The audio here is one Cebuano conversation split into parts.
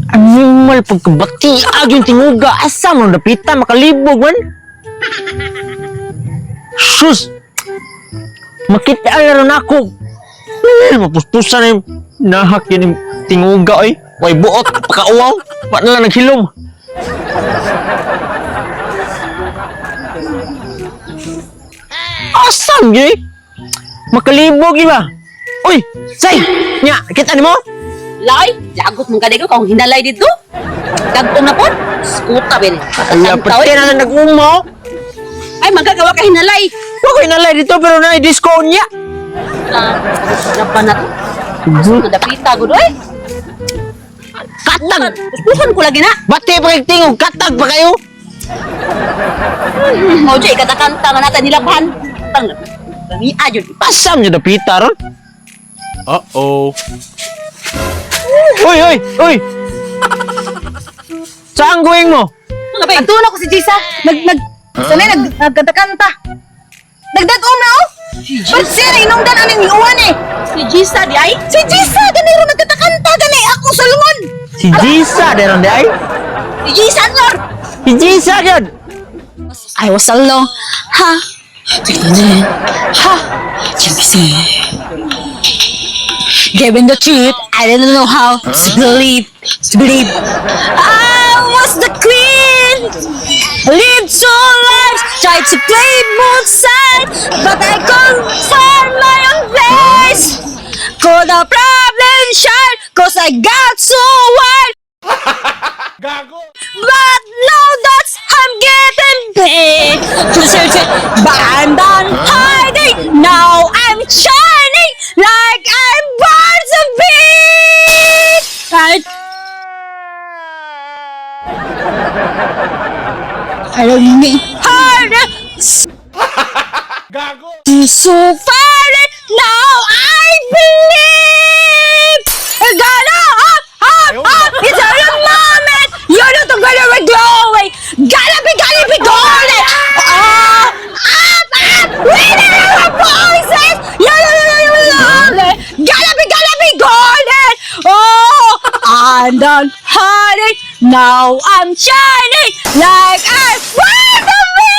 Animal pagkabatiag yung tinguga. Asa mo napita makalibog man. Sus! Makita na ron ako. Eh, mapuspusan na yung nahak yun yung tinguga ay. Way buot, pakauaw. Wa na lang naghilom. Asam yun eh. Makalibog di ba? Uy, say! Nya, kita ni mo? Lay, lagot mong kadego kung hinalay dito. Dagtong na po. Skuta ben. Ala, pati na lang nag-umaw. Ay, magagawa ka hinalay. Wa ko inalay dito pero na disco niya. Ah, laban na to. Nadapita gud oy. Katag! Puspusan ko lagi na. Bati pa kay tingog, katag pa kayo. Mao jud ikatakanta man natin nilabhan. Tang. Bamia jud. Asam niya dapita ron. Uh-oh. Uy, uy, uy! Saan going mo? Mga bay. Adto na ko si Jisa. Nag nag sanay nag nagkanta-kanta. Nagdag-om na oh. Ba't siya na inungdan aning uwan eh? Si Gisa di ay. Si Jisa gani ro nagkanta-kanta gani ako sulngon. Si Jisa deron di ay. Si Gisa lor. Si Jisa gyud. I was alone. Ha. Ha. Given the truth, I didn't know how to believe. To believe. I was the queen. Lived two lives, tried to play both sides, but I couldn't find my own place. Called a problem child, 'cause I got so wild. But now that's I'm getting paid to search it, but I'm done hiding. Now I'm shining like I'm born to be. I don't need harder. So far, now I believe. Gotta up, up, up. It's a moment. You're not gonna be glowing. Gotta be golden. Up, up, up. We need our voices. You're not gotta be golden. Oh, I'm done hiding. Now I'm shining like I'm born to be.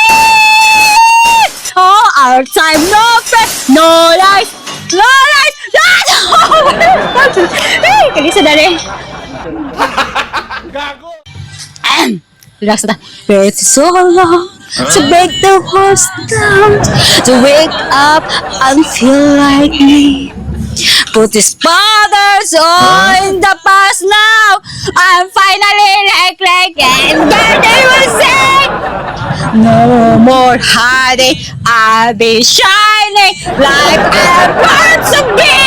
Oh, our time, no friend, no life, no life, no. Hey, kalisa na rin. Relax na. It's so long to break the horse down, to wake up and feel like me. Put his father's all in the past now. I'm finally like and they will say, no more hiding. I'll be shining like I'm born to be.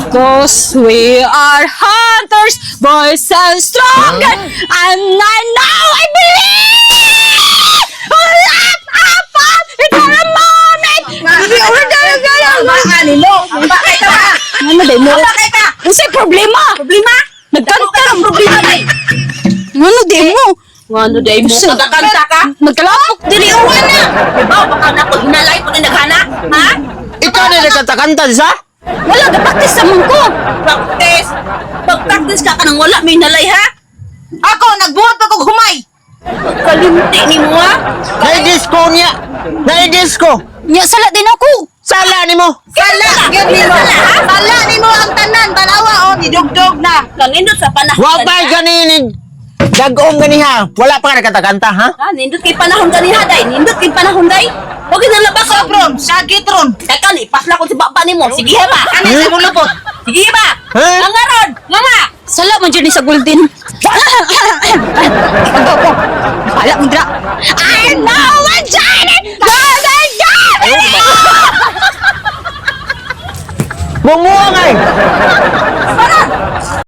'Cause we are hunters, boys and stronger. And I know I believe. Up, up, up. It's our moment. Ani mo. Bakit ka ba? Ano day mo? Bakit ka? Unsay problema? Problema? Nagkanta Ang problema day. Ano day mo? Ngano day mo? Usa. Katakanta ka? Nagkalapok dili Uwan na. Diba baka na ko hinalay ko na naghana? Ha? Ikaw na nagkanta-kanta, Jisa? Wala ga-practice sa man ko. Practice. Pag-practice ka kanang wala may hinalay ha? Ako nagbuhat pa kog humay. Kalimti ni mo ha? Na-disco niya. Na-disco. Nya sala din ako. Sala nimo. Sala gyud nimo. Sala nimo ang tanan tanawa oh nidugdog na. Kanindot sa panahon. Wa pa ganini. Dagom ganiha. Wala pa ka nagkanta-kanta, ha? Ha, nindot kay panahon ganiha day. Nindot kay panahon day. Huwag na labas oh. Bro, sagit ron. Teka ni, pasla ko si baba nimo. Sige ba? Ano sa mong lupot? Sige ba? Huh? Nga ron, nga nga. Sala man jud ni sa golden. Pagko ko. Pala mo dra. I know